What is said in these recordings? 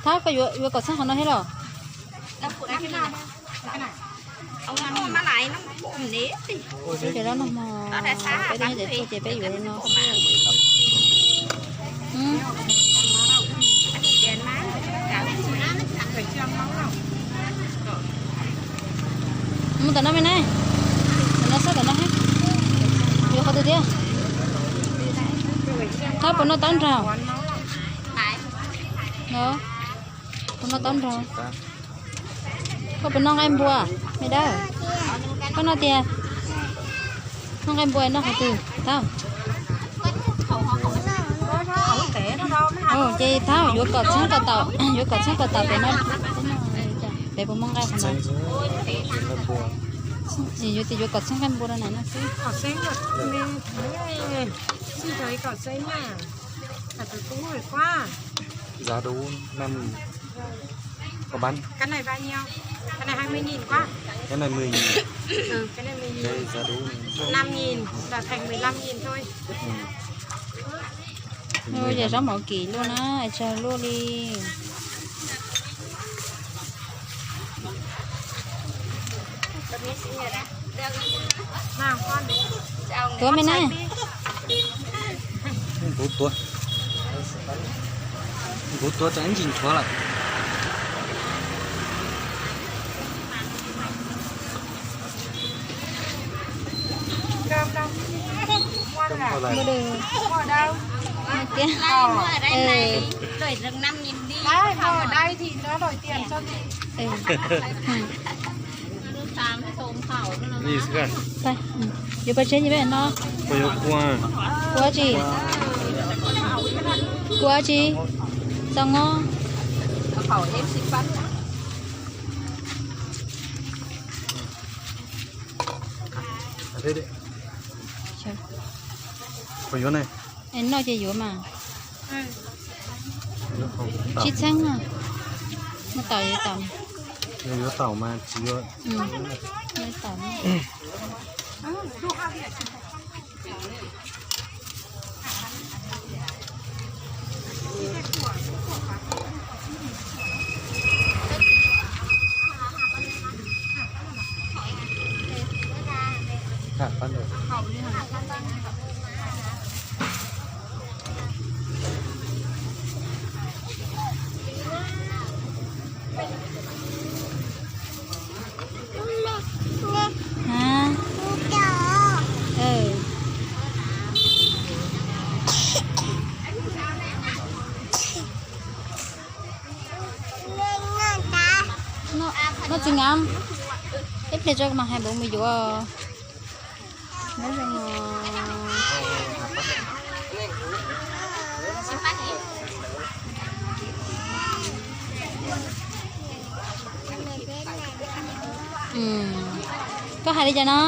Thab, koj yuav kom txheeb qhov no thiab los? Ces los nag hmo peb tau nyob ces tuaj ces peb yuav li no xwb. Mus tom no me na, tom no xwb, tom no thiab. Yuav qhov twg thiab? Thab, puas noj taub nrog? Puas noj taub nrog? Koj puas noj nqaij npua, me dawb? Koj noj tiag. Noj nqaij npua noj qhov twg, Thab? Ces Thab yuav kom txheeb kom tau, yuav kom txheeb kom tau pem no, pem puas muaj nqaij qhov no. Yuav tias yuav kom txheeb nqaij npua rau na no xwb. Giá đủ năm nghìn. Có bán. Cái này bao nhiêu? Cái này hai mươi nghìn quá. Cái này mười nghìn. Ừ, cái này mười nghìn. Đây, giá đủ. Năm nghìn, là thành mười lăm nghìn thôi. Ừ. Ui, yog zaub mov kim luaj na, tsawg luaj li. Tuav me na. Kuv tuav, kuv tuav tau ib ntsis tuav lawm. Mua được. Mua ở đâu? Mua kia. Ở đây này, đổi được năm nghìn đi. Đấy, mua ở đây thì nó đổi tiền cho mình. Ừ. Yuav pais tsev ces peb no. Kuv yuav kua. Kua tsi? Kua tsi? Tau ngo. Kuv yuav ne. Es noj ces yuav mas. Tsib txheeb na. Noj tau yuav tau. Yuav tau mas tsis yuav. Yuav tau. Hả? Ừ. Noj, noj txiv ngam. Ib pliag tso mas hais npaum mus yuav. Koj hais li cas no?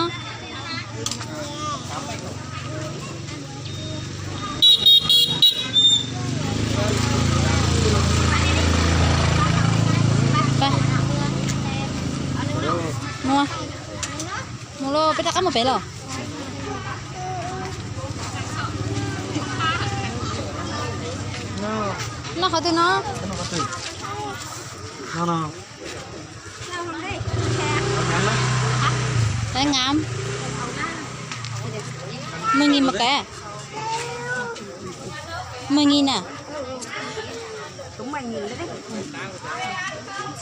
Mus, mus lauj, peb rov qab mus pem los. Noj qhov twg no? Txiv ngam. Mười nghìn một cái à? Mười nghìn à?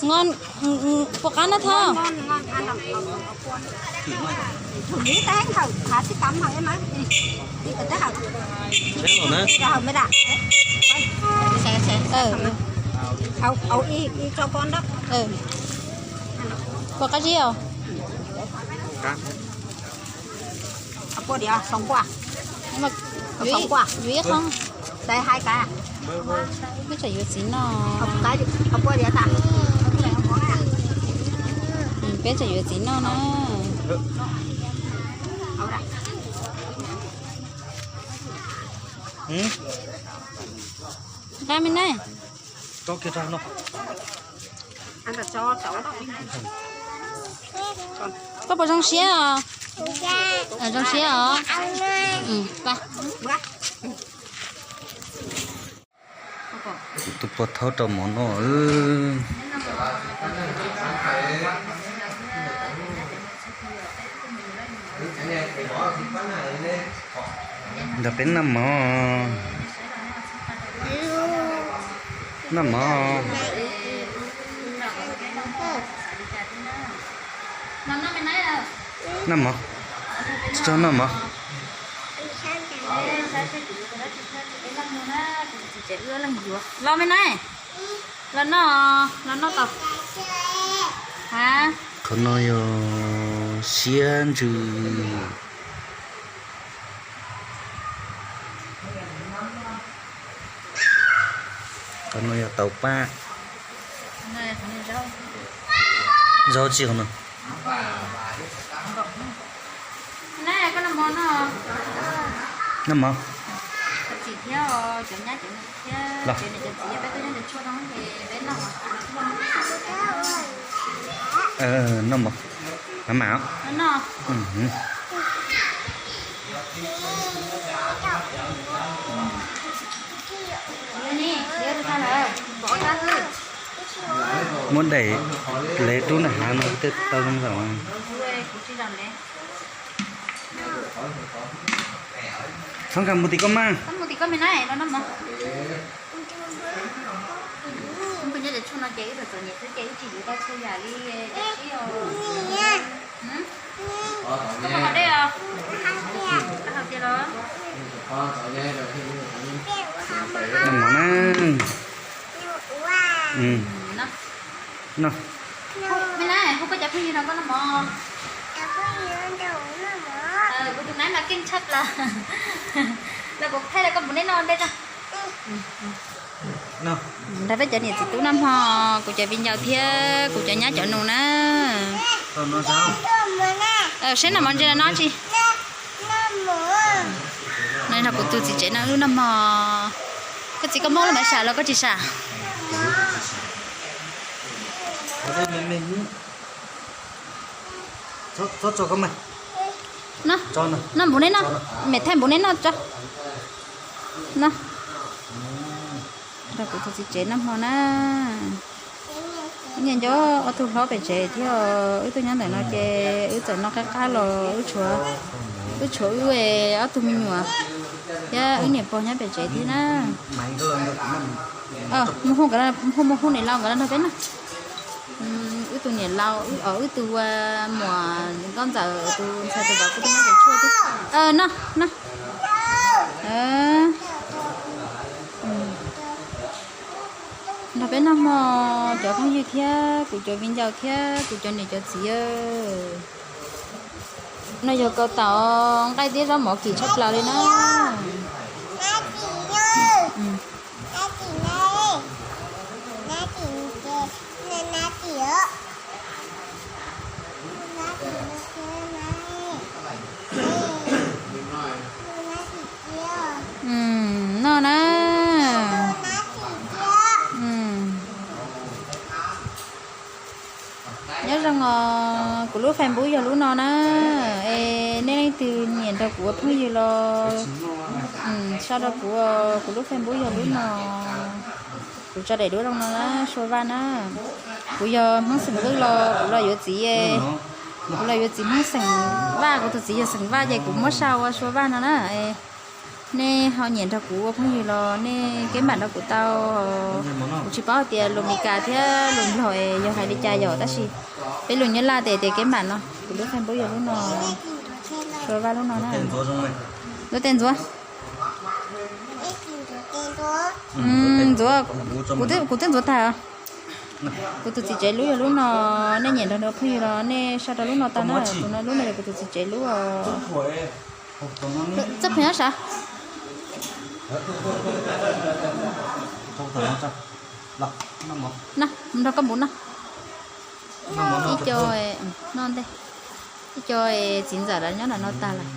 Ngon, ừ, ừ, puas qab no Thoj? Puas qab zib os? Peb tsam yuav txiv noj. Peb tsam yuav txiv noj na. Nqa me na. Koj puas zoo siab os? Zoo siab os. Tus Ua thaub rau mov noj. Nrog peb noj mov. Noj mov. Noj mov. Tsis tau noj mov. Los me na, los noj, los noj tau. Ha, qhov no yog siab ntsws. Qhov no yog tau paj. Zaub tsi qhov no? Noj mov. Noj mov. Mam mam. Muab daim lev rub nram hav no thiaj tau zoo zaum. Txhob nkag mus tim koj mas. Noj mov na. No. Kuv tus nab mas keej tshaj plaws. Los kuv thaij rau koj mus neb noj ntej tso. Nrog peb cov niam txiv tub noj hmo, kuv cov viv ncaus thiab kuv cov nyab cov nus na. Saib noj mov ntse no tsi. No yog kuv tus txiv tsev no wb noj hmo. Koj txiv, koj muab lub mav sam los koj tsis sam? Noj, noj npum neb noj, mem thaij npum neb noj tso. Noj, nrog kuv tus txiv tsev noj hmo na. Wb nyias nco ob tug hlob pem tsev thiab, wb tuaj nyob ntawm no ces wb txawm noj qab qab los wb tshuav, wb tshuav wb ob tug me nyuam thiab wb niam pog nyob pem tsev thiab na. Hu, hu mus hu niam laus nkawd los nrog peb noj. Wb tus niam laus, wb tus muam nkauj ntxawm tus ntxhais tus vauv kuj tuaj nyob pem tshuaj thiab. Noj, noj. Nrog peb noj hmo cov phooj ywg thiab kuv cov viv ncaus thiab kuv cov niam cov txiv. No yog kaus taum nqaij thiab zaub mov kim tshaj plaws li na. Noj na. Nyob zoo os, kuv lub Facebook yog lub no na. Es nej leej twg nyiam nrog kuv ua phooj ywg los sau rau kuv, kuv lub Facebook yog lub no. Kuv tso daim duab zoo no na, Sua Vaj na. Kuv yog Hmoob xeem Vwj los kuv los yuav txiv, kuv los yuav txiv Hmoob xeem Vaj, kuv tus txiv yog xeem Vaj ces kuv muab sau ua Sua Vaj no na. Nej ho nyiam nrog kuv ua phooj ywg los nej keb npam nrog kuv tau. Kuv tsis paub hais tias lus Meskas thiab lus Nplog es yog hais li cas yom, tab sis peb lus Nyab Laj tes tias keb npam no, kuv lub Facebook yog lub no, Sua Vaj lub no na. Lub tej ntxuav. Ntxuav, kuv twb ntxuav tag. Kuv tus txiv tsev lub yog lub no, nej nyiam nrog nws ua phooj ywg los nej sau rau lub no tau na, kuv no lub no yog kuv tus txiv tsev lub. Txoj pheem nyob sav. Na, mus nrog koj mus na. Ib co, no ntej, ib co txiv ntxawm lawv nyob nram no tag lawm.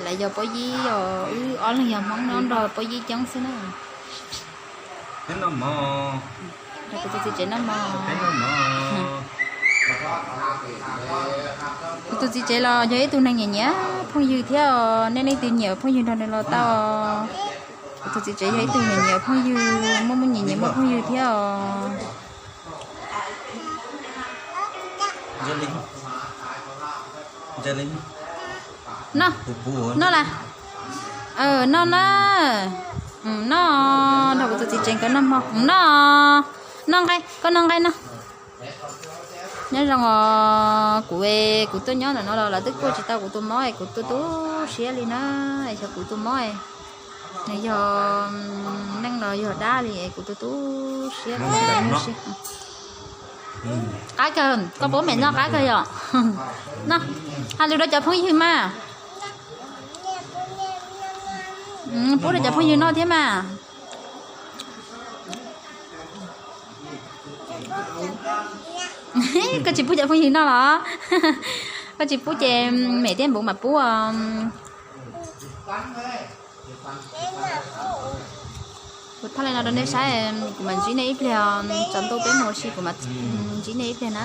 Lawv yog pob yib os, wb ob leeg yog Hmoob no nrog pob yib coob xwb na. Kuv tus txiv tsev noj mov. Kuv tus txiv tsev los yog ib tug neeg nyiam nyiam phooj ywg thiab os, nej leej twg nyiam phooj ywg nrog nws los tau. Kuv tus txiv tsev yog ib tug nyiam nyiam phooj ywg, muaj muaj nyiam nyiam muaj phooj ywg thiab os. Noj, noj las. Noj na. Noj, nrog kuv tus txiv tsev nkawd noj hmo. Noj, noj nqaij, koj noj nqaij no. Nyob zoo os, kuv, kuv tuaj nyob ntawm no los lawv twb kuaj tsis tau kuv tus mob es kuv tu tu siab li na. Xyov kuv tus mob nws yog neeg los yog dab li es kuv tu tu siab. Qab kawg, koj puab mem noj qab kawg yom. Noj, hais lus rau cov phooj ywg mas. Pub rau cov phooj ywg noj thiab mas. Koj tsis pub cov phooj ywg noj los? Koj tsis pub ces mem thiab npuv mam pub. Kuv thaij li no rau nej saib, kuv mam ntsib nej ib pliag, tsaus ntuj peb mus ua si kuv mam ntsib nej ib pliag na.